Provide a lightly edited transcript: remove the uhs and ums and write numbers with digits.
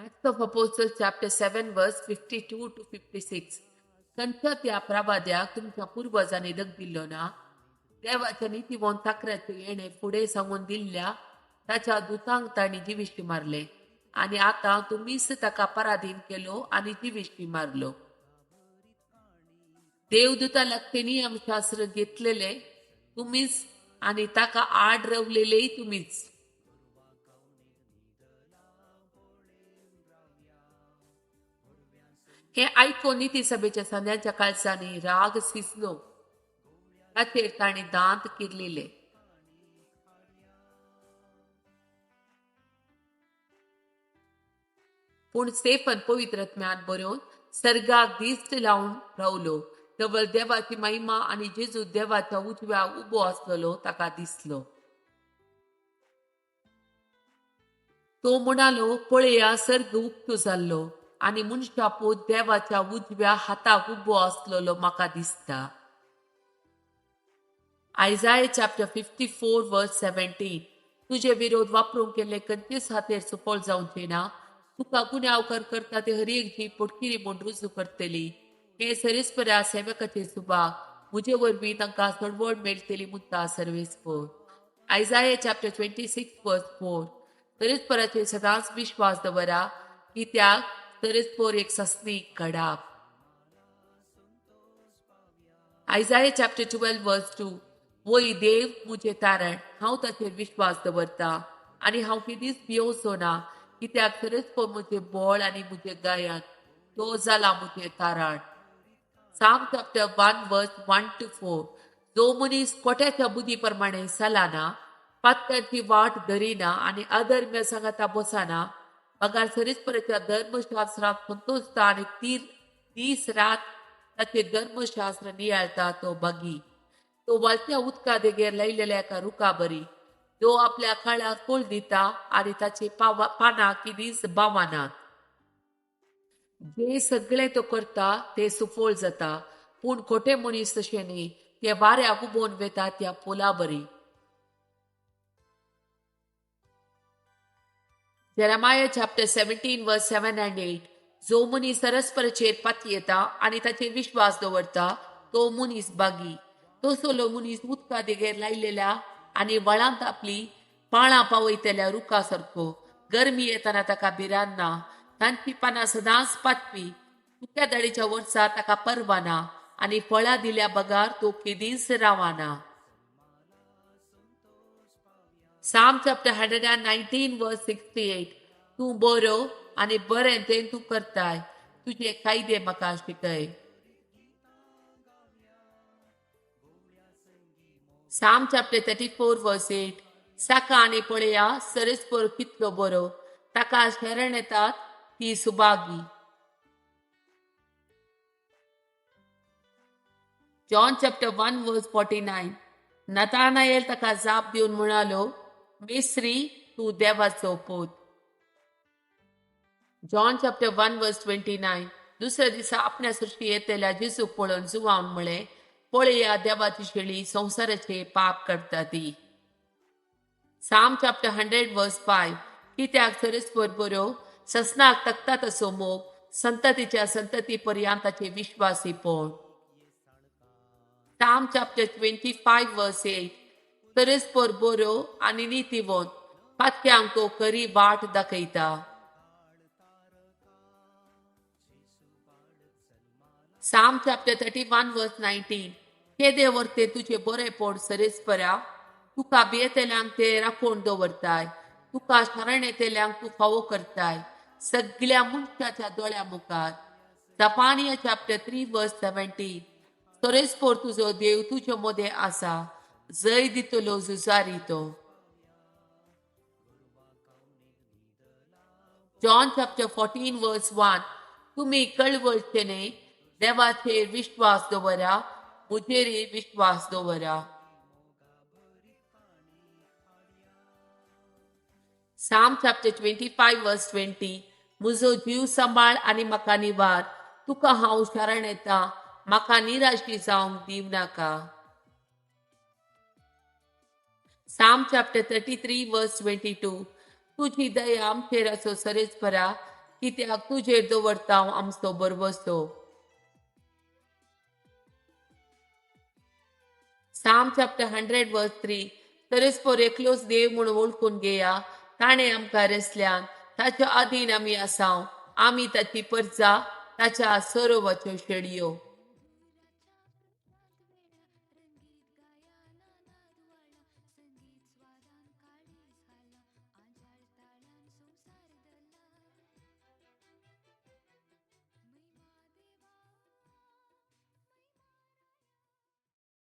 Acts of Apostles chapter 7 verse 52 to 56. खंयच्या त्या प्रवाद्याक तुमच्या पुर्वजांनी दग दिल्लो ना? देवाच्या नितीवंत ठाकऱ्याचे येणे फुडें सांगून दिल्ल्या ताच्या दुतांक तांणी जिविश्टी मारले आनी आतां तुमीच ताका पराधीन केलो आनी जिविश्टी मारलो. देवदूता लागते नियमशास्त्र घेतलेले तुमीच आनी ताका आड रवलेलेय तुमीच. हें आयकून निती सभेच्या संद्यांच्या काळजांनी राग शिजलो, ताचेर तांणी दांत किरलिले. पूण स्टेफन पवित्र आत्म्यान बरोवन सर्गाक दिश्ट लावन रावलो तवळ देवाची महिमा आनी जेजू देवाच्या उजव्या उबो आसलेलो ताका दिसलो. तो म्हणालो, पळया, सर्ग उक्तो जाल्लो आनी मनशा पूत देवाच्या उजव्या हाताक उबो आसलेलो म्हाका दिसता. Isaiah chapter 54 verse 17. तुजे विरोध वापरूंक केल्ले खंयचेच हातेर सुफळ जावचे ना. तुका गुन्यांवकार करता ते हर एक जीव पोटकिरी म्हूण रुजू करतली. हे सरेस्परा सेवकाचे सुभाग, म्हजे वरवीं तांकां सोडवण मेळटली मुद्दा सर्वेस्पर. Isaiah chapter 26 verse 4. सरेस्पराचेर सदांच विश्वास दवरा, कित्याक सरेस्पर एक सस्नी कडाप. Isaiah chapter 12 verse 2. वय देव मुझे तारण, हांव ताचेर विश्वास दवरता आनी हांव केदीच भियोवचो ना, कित्याक सरेस्पर म्हजें बळ आनी म्हजें गायन, तो जाला म्हजें तारण. Psalm chapter 1 verse 1 to 4. जो मनीस कोट्याच्या बुद्धी प्रमाणे चलना, पातकांची वाट धरिना आनी अधर्म्या सांगाता बसना, बगार सरेस्पराच्या धर्मशास्त्रात संतोषता आनी तीर दीस रात ताचे धर्मशास्त्र नियाळता तो बगी. तो व्हाळत्या उदका देगेर लायलेल्या एका रुखा बरी, जो आपल्या काळाक फळ दिता आनी ताची पानां केदीच बावनात. जे सगळे तो करता ते सुफळ जाता. पूण खोटे मनीस तशें न्ही, ते वाऱ्याक उबोवन वेता त्या पुला बरी. Jeremiah chapter 17 verse 7 and 8. जो मनीस सरस्पराचेर पातयेता आनी ताचेर विश्वास दवरता तो मनीस बागी. तसलो मनीस उदका देगेर लायलेल्या आनी वळांत आपली पाळां पावयतल्या रुखा सारको. गरमी येताना ताका भिरांत ना, तांची पानां सदांच पातपी. सुक्या दाडीच्या वर्सा ताका पर्वा ना आनी फळां दिल्या बगार तो केदीच रावना. Psalm chapter 119 verse 68. तूं बरो आनी बरें तें तूं करताय, तुजे कायदे म्हाका शिकय. Psalm chapter 34 verse 8. साका आनी पळया, सरेस्पर कितलो बरो, ताका शरण येतात ती सुभागी. John chapter 1 verse 49. नतानाएल ताका जाप दिवन म्हणालो, मेस्त्री, तूं देवाचो पूत. John chapter 1 verse 29. दुसऱ्या दिसा आपल्या सृष्टी येतल्या जेजूक पळोवन जुवान म्हळें, पळया, देवाची शेळी, संवसाराचे पाप करता ती. Psalm chapter 100 verse 5. कित्याक सरेस्पर बरो, ससनाक तकता तसो मोग, संततीच्या संतती पर्यंताचे विश्वासीपण. Psalm chapter 25 verse 8. सरेस्पर बरो आनी नितीवंत, पातक्यांक तो खरी वाट दाखयता. Psalm chapter 31 verse 19. केदे वर्ते तुझे बरेपण सरेस्परा, तुका भियेतल्यांक ते राखून दवरताय. तुका शरण येतल्यांक तूं फावो करताय सगळ्या मनशाच्या दोळ्या मुखार. Zephaniah chapter 3 verse 17. सरेस्पर तुजो देव तुजे मदें आसा, जय दितलो झुजारी तो. John chapter 14 verse 1. तुमी कळवळचे न्हय, देवाचेर विश्वास दवरा, म्हजेरय विश्वास दवरा. Psalm chapter 25 verse 20. म्हजो जीव सांबाळ आनी म्हाका निवार, तुका हांव शरण येता, म्हाका निराशी जावंक दिवं नाका. Psalm chapter 33 verse 22. तुजी दया आमचेर आसो सरेस्परा, कित्याक तुजेर दवरता हांव आमचो भरवंसो. Psalm chapter 100 verse 3. सरस्पर एकलोच देव म्हूण वळखून घेया, ताणें आमकां रचल्यान, ताच्या अधीन आमी आसाव, आमी ताची परजा, ताच्या सरोवाच्यो शेळयो.